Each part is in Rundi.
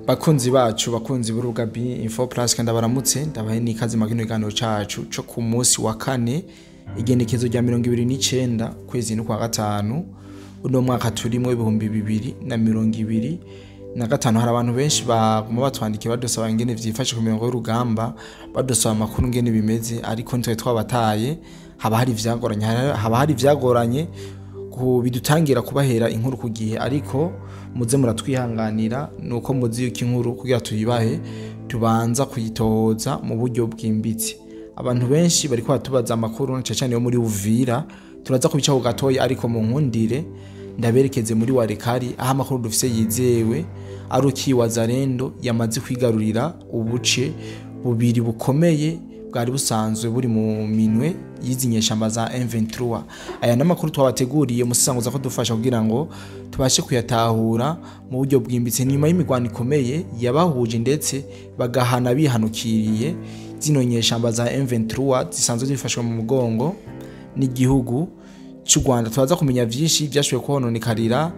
Bakunzi bacu, bakunzi b'urubuga B Info Plus, kandi baramutse, ndabahe n'ikaze mu kino kiganiro cacu co ku munsi wa kane, igenekezo rya 29 kwezi n'ukwa gatanu uno mwaka turimo 2025. Hari abantu benshi baguma batwandikiye badusaba ingene vyifashe ku mirongo y'urugamba, badusaba amakuru ingene bimeze, ariko ntitwe twabataye. Haba hari ivyagoranye bidutangira kubahera inkuru ku gihe, ariko muze muratwihanganira. Nuko muzi yuko inkuru kugira tuyibahe tubanza kuyitohoza mu buryo bwimbitse. Abantu benshi bariko batubaza amakuru cane cane yo muri Uvira, turaza kubicaho gatoya, ariko mu nkundire ndaberekeze muri Walikale, aho amakuru dufise yizewe ari uki Wazalendo yamaze kwigarurira ubuce bubiri bukomeye bwari busanzwe buri mu minwe y'izi nyeshamba za M23. Aya n'amakuru twabateguriye, musanguza ko dufasha kugira ngo tubashe kuyatahura mu buryo bwimbitse, nyuma y'imigwano ikomeye yabahuje ndetse bagahana bihanukiriye zino nyeshamba za M23 zisanzwe zifashwe mu mugongo n'igihugu cy'u Rwanda. Turaza kumenya vyinshi byashoboye kononekarira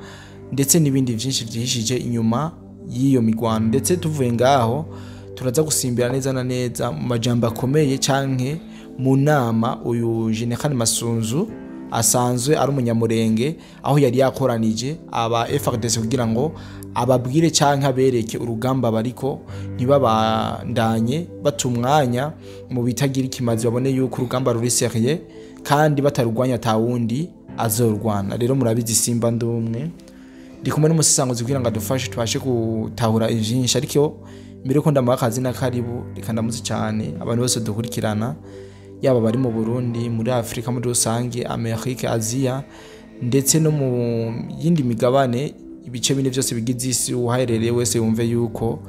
ndetse n'ibindi vyinshi vyihishije inyuma y'iyo migwano. Ndetse tuvuye ngaho turaza gusimbira neza na neza mu majambo akomeye canke mu nama uyu General Masunzu asanzwe ari umunyamurenge, aho yari yakoranije aba FARDC kugira ngo ababwire canke abereke urugamba bariko, ntibabandanye bata umwanya mu bitagira ikimazi, babone yuko urugamba ruri sérieux kandi batarugwanya atawundi azorwana. Rero murabizi, simba ndumwe, ndi kumwe n'umusisanguzi kugira ngo adufashe tubashe gutahura ivyinshi. Ariko mbere yuko ndamuha akazi na karibu, reka ndamuzi cyane abantu bose dukurikirana, yaba bari mu Burundi, muri Afrika muri rusange, Amerika, Aziya ndetse no mu yindi migabane, ibice bine byose bigize isi, uhaherereye wese yumve yuko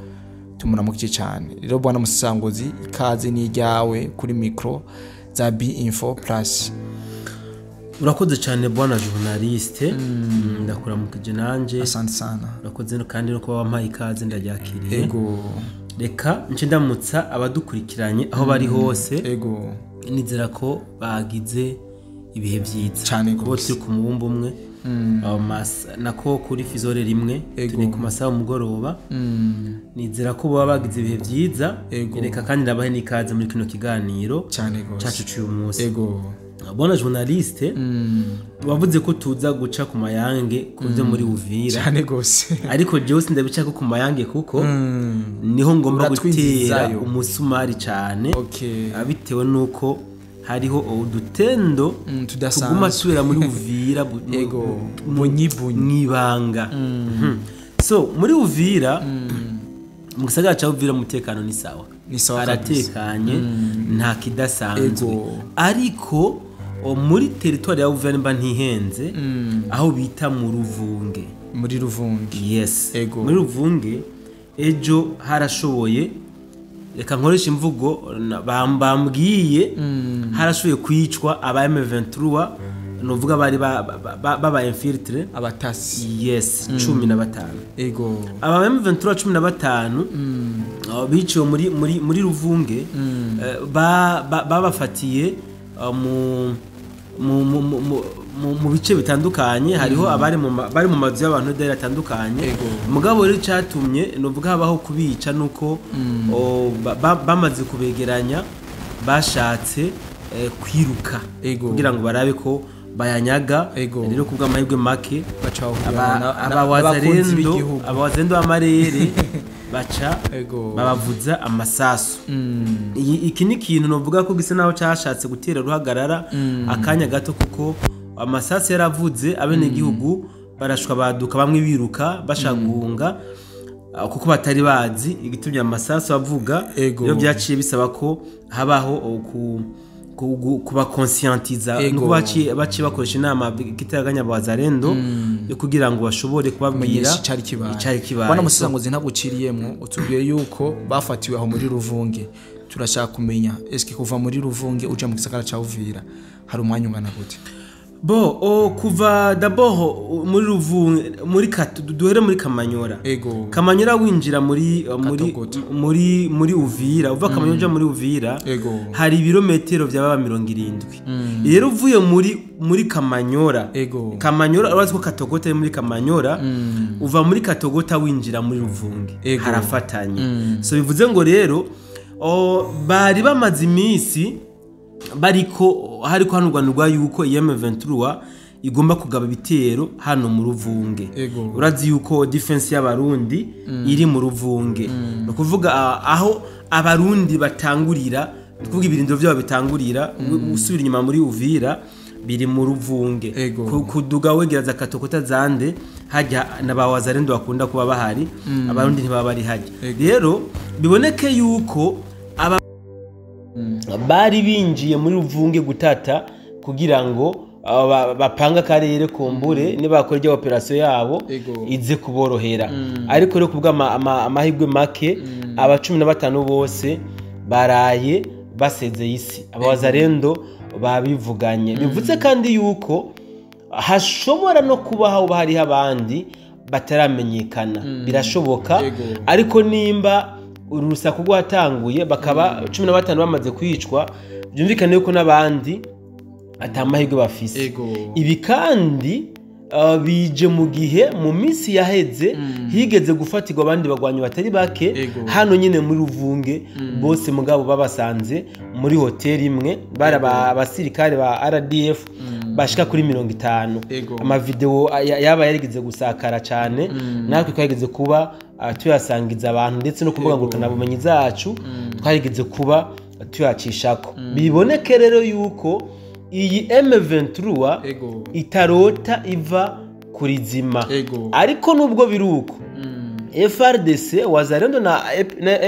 tumuramukije cyane. Rero bwana Musisanguzi, ikaze ni iryawe kuri micro za B Info Plus. Urakoze cyane bwana journaliste. Ndakuramukije nanje. Asante sana. Urakoze kandi no kuba wampaye ikaze, ndaryakiriye. Reka nce ndamutsa abadukurikiranye aho bari hose. Nizera ko bagize ibihe byiza. Cane kuko gose. Turi ku mubumbe umwe. Nako kuri fuseau horaire imwe. Turi ku masaha y'umugoroba. Nizera ko baba bagize ibihe byiza. Reka kandi ndabahe n'ikaze muri kino kiganiro Cane gose. cacu cy'uyu munsi. Bwana journaliste, wavuze ko tuza guca ku mayange ku byo muri Uvira. Cane gose. Ariko jewe sindabicako ku mayange kuko niho ngomba gutera Uratwinjizayo. umusumari cyane. Bitewe nuko hariho udutendo Tudasanzwe. tuguma tubera muri Uvira Bunyi bunyi. mwibanga. So muri Uvira, mu gisagara ca Uvira, umutekano ni sawa. Ni sawa kabisa. Haratekanye, nta kidasanzwe. Ariko muri territoire ya Uvira, nimba ntihenze, aho bita mu Ruvunge. Muri Ruvunge. Yes. Muri Ruvunge ejo harashoboye, reka nkoresha imvugo bambwiye, harashoboye kwicwa aba M23, nuvuga bari baba infiltrés. Abatasi. Yes, 15. Aba M23 15 biciwe muri Ruvunge, babafatiye mu bice bitandukanye. Hariho abari bari mu mazu y'abantu dere atandukanye. Mugabo rero cyatumye nuvuga habaho kubica nuko bamaze kubegeranya bashatse kwiruka kugira ngo barabe ko bayanyaga. Rero kubw'amahirwe make Baca bahurira abawazalendo n'abakunzi b'igihugu. Abawazalendo b'amarere baca babavuza amasasu. Iki ni ikintu novuga ko gisa naho cyashatse gutera ruhagarara akanya gato, kuko amasasu yaravuze, abenegihugu barashwa baduka, bamwe biruka bashaka guhunga, kuko batari bazi igitumye amasasu avuga. Rero byaciye bisaba ko habaho kubakonscientiza. Nuko baciye bakoresha inama igitaraganya abazalendo yo kugira ngo bashobore kubabwira Kumenyesha icari kibaye. Icari kibaye. Bwana Musisanguzi, ntaguciriyemwo, utubwiye yuko bafatiwe aho muri Ruvunge. Turashaka kumenya, eske kuva muri Ruvunge uja mu gisagara ca Uvira hari umwanya ungana gute? Bo kuva d'abord muri Ruvunge, muri duhere muri Kamanyora. Ego. Kamanyora winjira muri muri muri muri Uvira, uva Kamanyora uja muri Uvira. Ego. Hari ibirometero byaba 70. Rero uvuye muri Kamanyora. Ego. Kamanyora urazi ko Katogota muri Kamanyora, uva muri Katogota winjira muri Ruvunge. Ego. Harafatanye. So bivuze ngo rero bari bamaze iminsi bariko hariko hanurwanirwa yuko M23 igomba kugaba ibitero hano mu Ruvunge. Urazi yuko defense y'abarundi iri mu Ruvunge. No kuvuga aho abarundi batangurira, kuvuga ibirindiro byabo bitangurira, usubira inyuma muri Uvira biri mu Ruvunge. Kuduga wegereza Katokota zande hajya n'abawazarendo bakunda kuba bahari, abarundi ntibaba bari hajya. Rero biboneke yuko aba bari binjiye muri Ruvunge gutata kugira ngo bapanga karere kumbure nibakora iryo operation yabo ize kuborohera. Ariko rero kubwa amahirwe make aba 15 bose baraye basezeye isi, abawazarendo babivuganye. Bivuze kandi yuko hashobora no kuba aho hari abandi bataramenyekana, birashoboka. Ariko nimba urusaku rwatanguye bakaba 15 bamaze kwicwa, byumvikane yuko nabandi atamahirwe bafise. Ibi kandi bije mu gihe mu minsi yaheze higeze gufatirwa abandi bagwanyi batari bake hano nyine muri Ruvunge, bose mugabo babasanze muri hotel imwe, bari abasirikare ba RDF bashika kuri 50. Amavideo yaba yarigeze gusakara cyane, natwe twageze kuba tuyasangiza abantu, ndetse no kuvuga ngo tunabumenyi zacu twarigeze kuba tuyacishako. Biboneke rero yuko iyi M23 itarota iva kurizima. Ariko nubwo biruko FRDC, Wazalendo na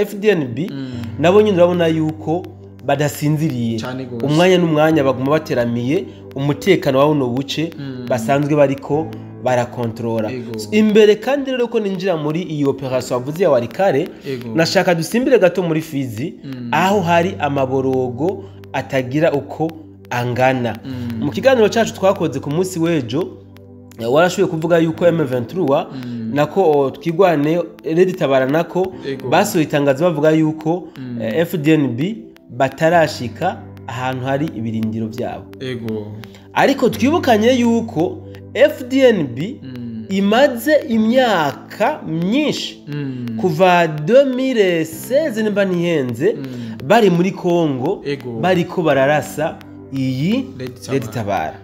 FDNB nabo nyine urabona yuko badasinziriye, umwanya n'umwanya baguma bateramiye umutekano wa buno buce basanzwe bariko barakontrola. Imbere kandi rero ko ninjira muri iyi operation avuze ya Warikare, nashaka dusimbire gato muri Fizi aho hari amaborogo atagira uko angana. Mu kiganiro cyacu twakoze ku munsi w'ejo warashuye kuvuga yuko M23 nako twigwane Red Tabara nako basohoye itangazo bavuga yuko FDNB batarashika ahantu hari ibirindiro byabo. Ariko twibukanye yuko FDNB imaze imyaka myinshi kuva 2016 nimba nihenze bari muri Kongo bariko bararasa iyi Red Tabara.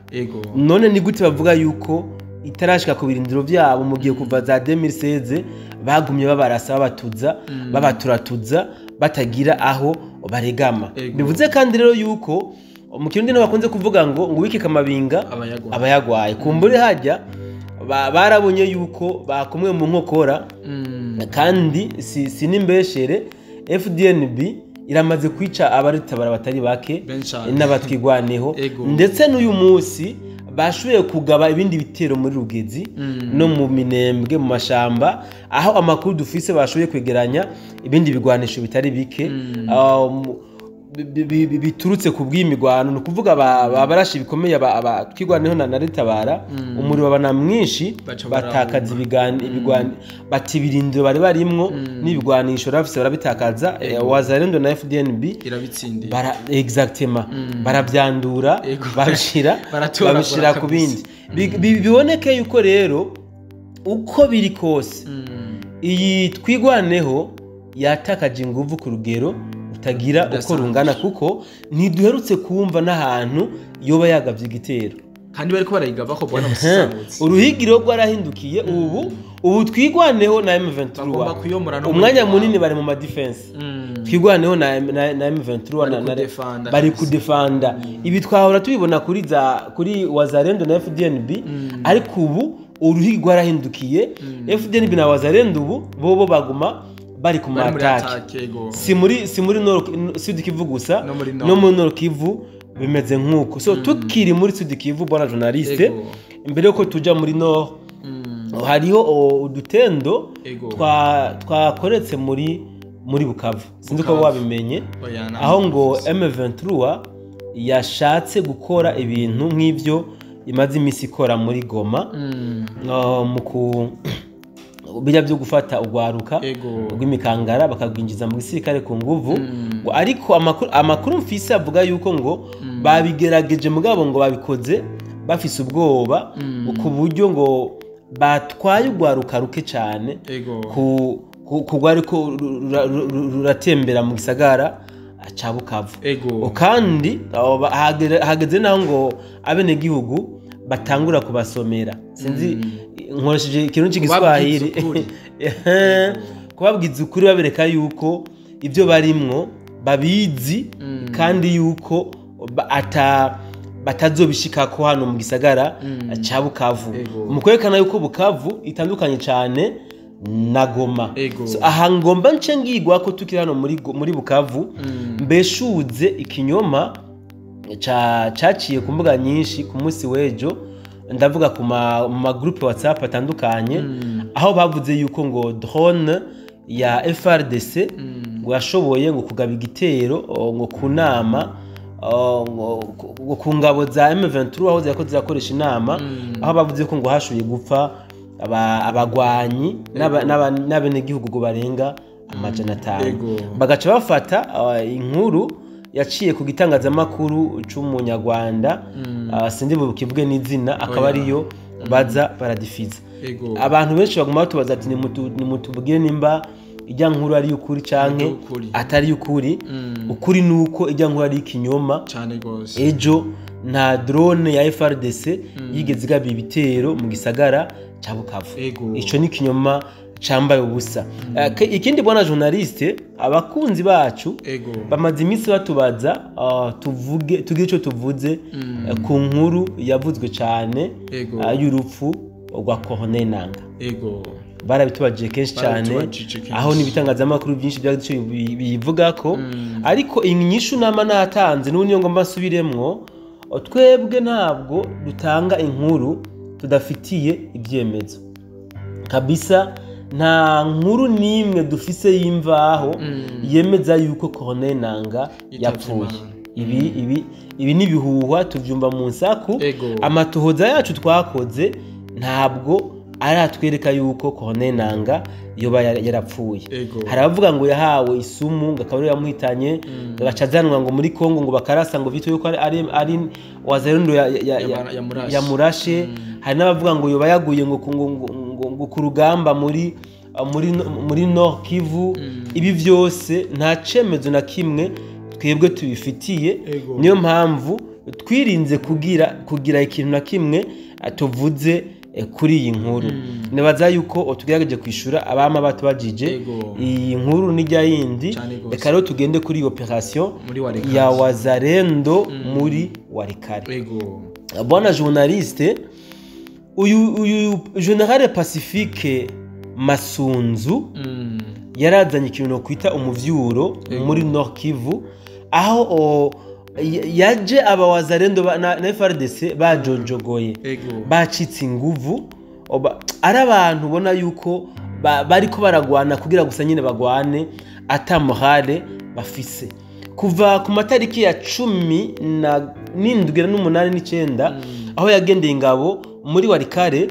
None ni gute bavuga yuko itarashika ku birindiro byabo mu gihe kuva za 2016 bagumye babarasa babatuza babaturatuza batagira aho baregama. Bivuze kandi rero yuko mu kirundi no bakunze kuvuga ngo wike kamabinga abayagwaye. Kumbure hajya barabonye yuko bakomwe mu nkokora, kandi si nimbeshere FDNB iramaze kwica abaritabara batari bake n'abatwigwaneho, ndetse n'uyu munsi bashuye kugaba ibindi bitero muri Rugezi no mu Minembwe mu mashamba, aho amakuru dufise bashuye kwegeranya ibindi bigwanisho bitari bike biturutse ku bw'imigwano. Ni ukuvuga babarashi bikomeye twigwaneho na Tabara, umuriro bana mwinshi batakaza ibigwani batibirindiro bari barimwo n'ibigwanisho rafise barabitakaza. Wazalendo na FDNB irabitsindiye exactement, barabyandura babishira ku bindi. Biboneke yuko rero uko biri kose iyi twigwaneho yatakaje inguvu ku rugero utagira uko rungana, kuko ntiduherutse kumva n'ahantu yoba yagavye igitero kandi bariko barayigava ko bwana musisangutse. Uruhigiro rwarahindukiye ubu twigwaneho na M23 umwanya munini bari mu ma defense. Twigwaneho na M23 bari kudefanda. Ibi twahora tubibona kuri Wazalendo na FDNB, ariko ubu uruhigi rwarahindukiye. FDNB na Wazalendo ubu bobo baguma bari ku matake, si muri Nord Sud Kivu gusa, no muri Nord Kivu bimeze nkuko. So tukiri muri Sud Kivu bwana journaliste, imbere yuko tuja muri Nord hariho udutendo twakoretse muri Bukavu, sinzi ko wabimenye, aho ngo M23 yashatse gukora ibintu nk'ivyo imaze imisi ikora muri Goma, mu ku bijya byo gufata ugwaruka rw'imikangara bakagwinjiza mu gisirikare ku nguvu. Ariko amakuru mfise avuga yuko ngo babigerageje, mugabo ngo babikoze bafise ubwoba ku buryo ngo batwaye ugwaruka ruke cyane ku rwariko ruratembera mu gisagara ca Bukavu. Kandi hageze naho ngo abenegihugu batangura kubasomera, sinzi nkoresheje ikintu cy'igiswahili, kubabwiza ukuri, babereka yuko ibyo barimwo babizi kandi yuko batazobishikako hano mu gisagara ca Bukavu, mu kwerekana yuko Bukavu itandukanye cyane na Goma. So, aha ngomba nce ngigwa ko tukiri hano muri Bukavu, mbeshuze ikinyoma caciye ku mbuga nyinshi ku munsi w'ejo, ndavuga ku ma groupe WhatsApp atandukanye, aho bavuze yuko ngo drone ya FRDC ngo yashoboye ngo kugaba igitero ngo ku nama, ngo ku ngabo za M23 aho zirako zirakoresha inama, aho bavuze ko ngo hashoboye gupfa abagwanyi n'abenegihugu ngo barenga 500. Bagaca bafata inkuru yaciye ku gitangazamakuru c'umunyarwanda, sindi bukivuge n'izina, akaba ariyo baza baradifiza. Abantu benshi baguma batubaza ati nimutubwire nimba ijya nkuru ari ukuri canke atari ukuri. Ukuri nuko ijya nkuru ari ikinyoma cyane gose. Ejo nta drone ya FRDC yigeze igaba ibitero mu gisagara ca Bukavu. Ico ni ikinyoma cambaye ubusa. Ikindi bwana journaliste, abakunzi bacu bamaze iminsi batubaza tuvuge, tugire ico tuvuze ku nkuru yavuzwe cyane y'urupfu rwa Corneille Nangaa. Barabitubajije kenshi cyane, aho n'ibitangazamakuru byinshi byagize ico bivuga ko, ariko inyishu nama natanze n'ubu niyo ngomba nsubiremwo, twebwe ntabwo dutanga inkuru tudafitiye ibyemezo kabisa. Nta nkuru n'imwe dufise y'imvaho yemeza yuko Corneille Nangaa yapfuye. Ibi ni ibihuhwa tuvyumva mu nsaku. Amatohoza yacu twakoze ntabwo aratwereka yuko Corneille Nangaa yoba yarapfuye. Hari abavuga ngo yahawe isumu ngo akaba yamuhitanye, agacazanwa ngo muri Kongo ngo bakarasa ngo bityo yuko ari Wazalendo yamurashe. Hari n'abavuga ngo yoba yaguye ngo ku rugamba muri Nord Kivu. Ibi byose nta cemezo na kimwe twebwe tubifitiye. Niyo mpamvu twirinze kugira ikintu na kimwe tuvuze kuri iyi nkuru. Nibaza yuko tugerageje kwishura abama batubajije iyi nkuru n'ijya yindi. Reka rero tugende kuri operation ya Wazalendo muri Walikale. Bwana journaliste, uyu General Pacifique Masunzu yarazanye ikintu kwita umuvyuro muri Nord Kivu, aho yaje aba Wazalendo na FRDC bajonjogoye, bacitse inguvu, ari abantu ubona yuko bariko baragwana kugira gusa nyine bagwane ata morale bafise. Kuva ku matariki ya 17 8 9 aho yagendeye ingabo muri Walikale,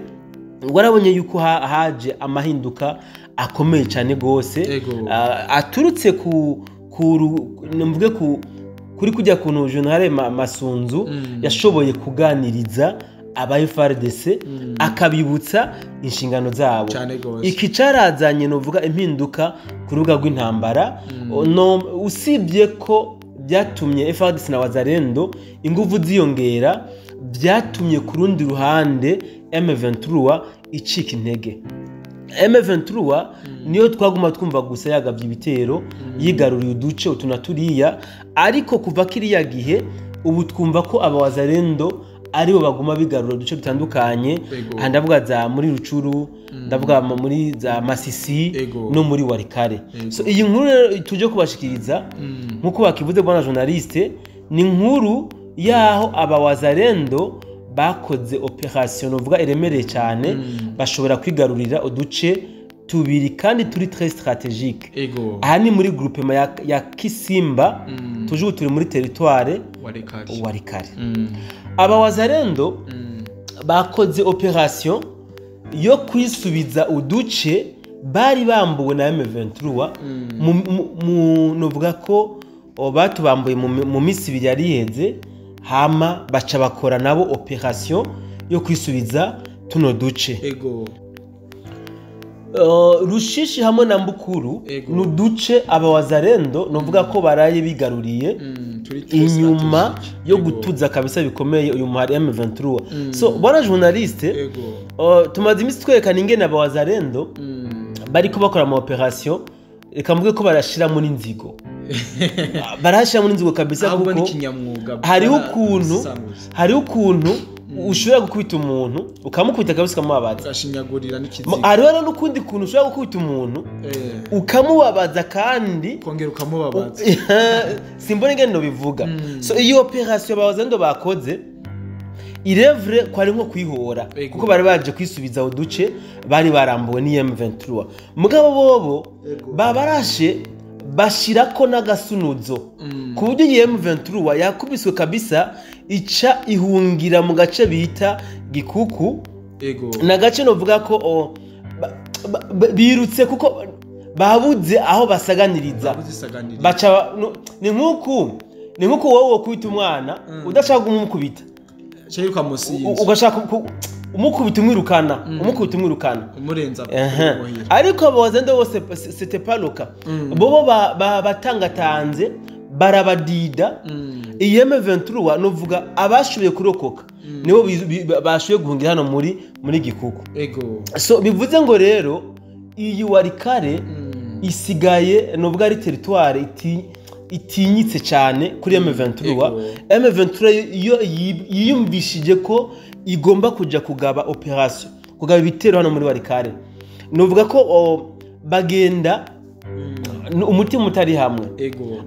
warabonye yuko haje amahinduka akomeye cyane gose, aturutse ku mvuge ku kuri kujya kuntu General Masunzu yashoboye kuganiriza aba FRDC akabibutsa inshingano zabo. Iki carazanye novuga impinduka ku rubuga rw'intambara. No usibye ko byatumye FRDC na Wazalendo inguvu ziyongera, byatumye ku rundi ruhande M23 icika intege. M23 niyo twaguma twumva gusa yagavye ibitero, yigaruriye uduce utuna turiya, ariko kuva kiriya gihe ubu twumva ko aba Wazalendo aribo baguma bigarura uduce dutandukanye. Ndavuga za muri Rucuru, ndavuga muri za Masisi no muri Walikale. So iyi nkuru tuje kubashikiriza nkuko bakivuze bwana journaliste, ni nkuru yaho aba Wazalendo bakoze operation uvuga iremereye cyane, bashobora kwigarurira uduce tubiri kandi turi très stratégique. Aha ni muri groupement ya Kisimba, toujours turi muri territoire Walikale. Aba Wazalendo Bakoze opération yo kwisubiza uduce bari bambuwe na M23. Novuga ko batubambuye mu misi 2 yari iheze, hama baca bakora nabo opération yo kwisubiza tuno duce. Rushishi hamwe na Mbukuru nuduce abawazarendo novuga ko baraye bigaruriye inyuma yo gutuza kabisa bikomeye uyu muhari M23. So bwana journaliste, tumaze iminsi twerekana ingene abawazarendo bariko bakora ama opération, reka mvuge ko barashiramo n'inzigo. Barashiramo n'inzigo kabisa, kuko hariho ukuntu ushobora gukubita umuntu ukamukubita kabisa ukamubabaza, ugashinyagurira n'ikizigo. Hariho n'ukundi kuntu ushobora gukubita umuntu ukamubabaza kandi kongera ukamubabaza. Simbona ingene bivuga. So iyo opération abawazarendo bakoze irevre ko ari nko kwihora, kuko bari baje kwisubiza uduce bari barambuwe ni M23. Mugabo bobo babarashe bashirako n'agasunuzo ku buryo iyi M23 yakubiswe kabisa ica ihungira mu gace bita Gikuku. Na gace novuga ko birutse kuko babuze aho basaganiriza. Baca ni nkuku wowe wokubita umwana udashaka kumukubita, ugashaka umukubita umwirukana, umukubita umwirukana umurenza. Ariko abawazarendo bose c'était pas le cas. Bobo batangatanze barabadida. Iyi M23 novuga abashoboye kurokoka nibo bashoboye guhungira hano muri Gikuku. So bivuze ngo rero iyi Walikale isigaye novuga ari territoire itinyitse cyane kuri M23. M23 iyo yiyumvishije ko igomba kuja kugaba opération, kugaba ibitero hano muri Walikale, novuga ko bagenda umutima utari hamwe.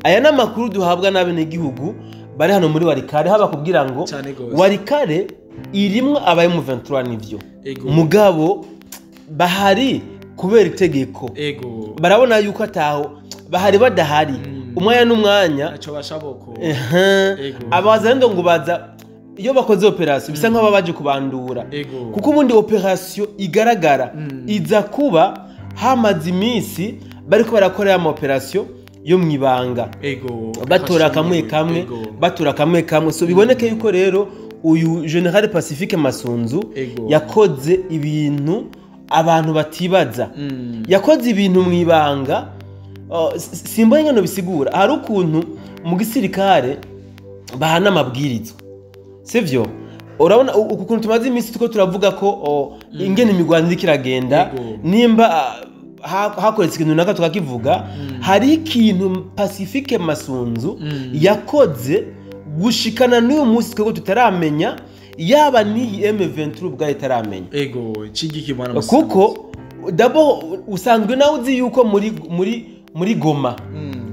Aya namakuru duhabwa n'abenegihugu bari hano muri Walikale, haba kubwira ngo Walikale irimwo aba M23 nivyo, mugabo bahari kubera itegeko. Barabona yuko ataho bahari badahari umwanya n'umwanya aco bashaboko. Abazarendo ngo baza iyo bakoze opération bisa nkaho baje kubandura, kuko ubundi opération igaragara iza kuba hamaze iminsi bariko barakora ya opération yo mwibanga, batora kamwe kamwe, batora kamwe kamwe. So biboneke yuko rero uyu General Pacifique Masunzu yakoze ibintu abantu batibaza. Yakoze ibintu mwibanga. Simbona ingano bisigura. Hari ukuntu mu gisirikare bahana amabwirizwa, sivyo? Urabona ukuntu tumaze iminsi tuko turavuga ko ingene imigwano iriko iragenda, nimba hakoretse ikintu naka tukakivuga. Hari ikintu Pacifique Masunzu yakoze gushikana n'uyu munsi twego tutaramenya, yaba ni M23 ubwayo itaramenya. Kuko d'abord usanzwe nawe uzi yuko muri Goma,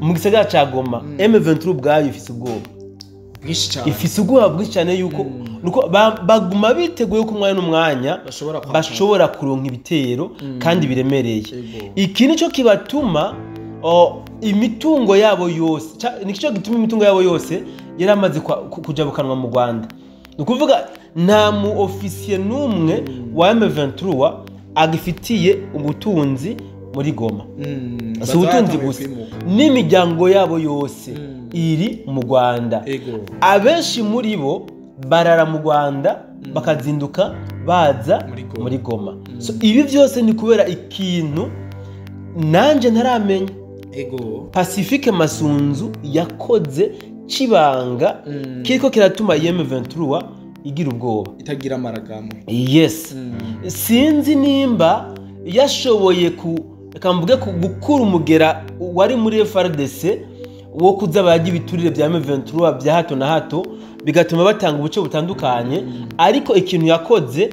mu gisagara ca Goma, M23 ubwayo ifise ubwoba bwinshi cyane, ifise ubwoba bwinshi cyane yuko nuko baguma biteguye ko umwanya n'umwanya bashobora kuronka ibitero kandi biremereye. Iki nico kibatuma imitungo yabo yose, nico gituma imitungo yabo yose yaramaze kujabukanwa mu Rwanda. Nukuvuga nta mu officier numwe wa M23 agifitiye ubutunzi muri Goma. Si ubutunzi gusa, n'imiryango yabo yose iri mu Rwanda. Abenshi muri bo barara mu Rwanda bakazinduka baza muri Goma. So ibi byose ni kubera ikintu nanje ntaramenya. Pacifique Masunzu yakoze cibanga kiriko kiratuma M23 igira ubwoba, itagira amaragamo. Yes. Sinzi nimba yashoboye kamvuge gukura umugera wari muri FARDC wo kuza baje ibiturire bya M23 bya hato na hato bigatuma batanga ubuce butandukanye, ariko ikintu yakoze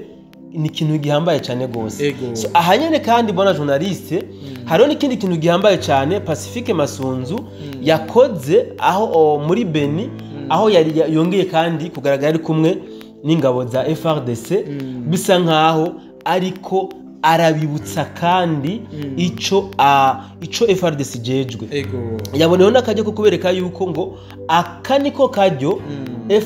ni ikintu gihambaye cyane gose. So ahanyene kandi bona journaliste hariho n'ikindi kintu gihambaye cyane Pacifique Masunzu yakoze aho muri Beni, aho yari yongeye kandi kugaragara ari kumwe n'ingabo za FARDC, bisa nkaho ariko arabibutsa kandi ico FARDC jejwe. Yaboneho n'akajyo ko kubereka yuko ngo aka niko kajyo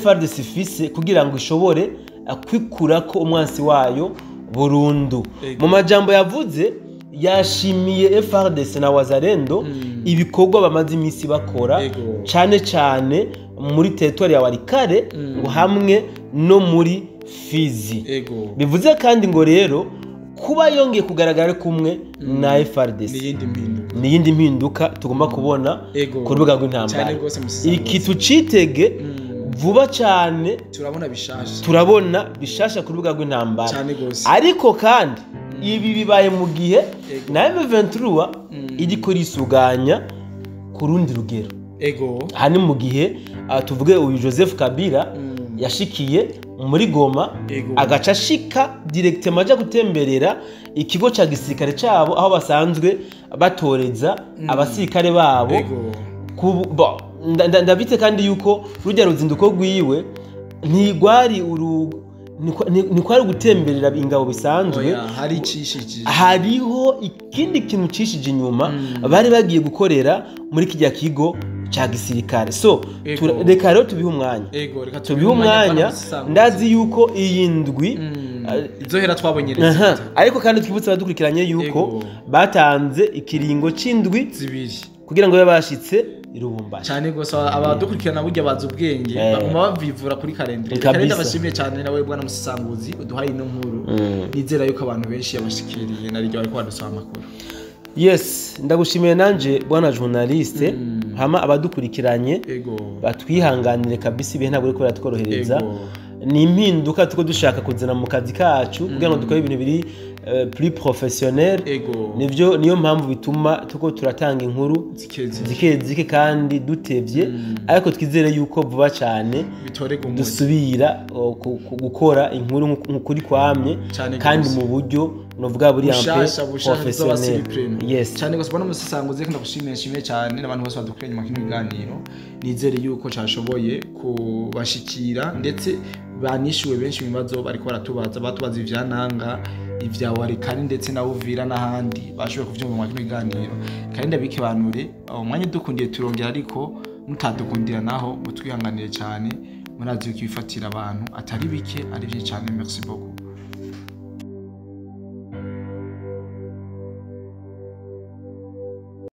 FARDC ifise kugira ngo ishobore kwikura ko umwansi wayo burundu. Mu majambo yavuze yashimiye FARDC na Wazalendo ibikorwa bamaze iminsi bakora cyane cyane muri territoire ya Walikale ngo hamwe no muri Fizi. Bivuze kandi ngo rero kuba yongeye kugaragara kumwe na FARDC n'iyindi mpinduka tugomba kubona ku rubuga rw'intambara. Iki tucitege vuba cyane, turabona bishasha ku rubuga rw'intambara. Ariko kandi ibi bibaye mu gihe na M23 iriko risuganya ku rundi rugero. Aha ni mu gihe tuvuge uyu Joseph Kabila yashikiye muri Goma, agaca ashika directement aja gutemberera ikigo ca gisirikare cabo aho basanzwe batoreza abasirikare babo. Ndabite kandi yuko rujya ruzinduko rwiwe ntigwari ntikwari gutemberera ingabo bisanzwe, hariho ikindi kintu cishije inyuma bari bagiye gukorera muri kijya kigo ca gisirikare. So reka rero tubihe umwanya, tubihe umwanya. Ndazi yuko iyi ndwi izohera twabonye resultat, ariko kandi twibutse abadukurikiranye yuko batanze ikiringo c'indwi zibiri kugira ngo babashitse irubumbashi cyane gose. Abadukurikirana burya bazi ubwenge, baguma bavivura kuri calendrier. Kandi ndabashimiye cyane nawe bwana Musisanguzi uduhaye ino nkuru, nizera yuko abantu benshi yabashikiriye nariryo bariko badusaba amakuru. Yes, ndagushimiye nanje bwana journaliste, hama abadukurikiranye batwihanganire kabisa, ibihe ntabwo ariko baratworohereza. Ni impinduka tuko dushaka kuzana mu kazi kacu kugira ngo dukore ibintu biri plus professionnel. Nivyo niyo mpamvu bituma tuko turatanga inkuru zike zike kandi dutevye, ariko twizere yuko vuba cyane dusubira gukora inkuru nk'ukuri kwamye kandi mu buryo novuga buri ampe professionnel. Yes, cyane gose bwana Musisanguzi, reka ndagushimiye cyane n'abantu bose badukurikiranye mu kino kiganiro. Nizere yuko cyashoboye kubashikira ndetse banishuwe benshi mu bibazo bariko baratubaza, batubaza ivyananga ivya Walikale ndetse na Uvira n'ahandi bashoboye kuvyumva mu kino kiganiro. Kandi ndabikebanure umwanya dukundiye turongera, ariko mutadukundira naho mutwihanganire cyane, murazi yuko ibifatira abantu atari bike ari byinshi cyane. Merci beaucoup.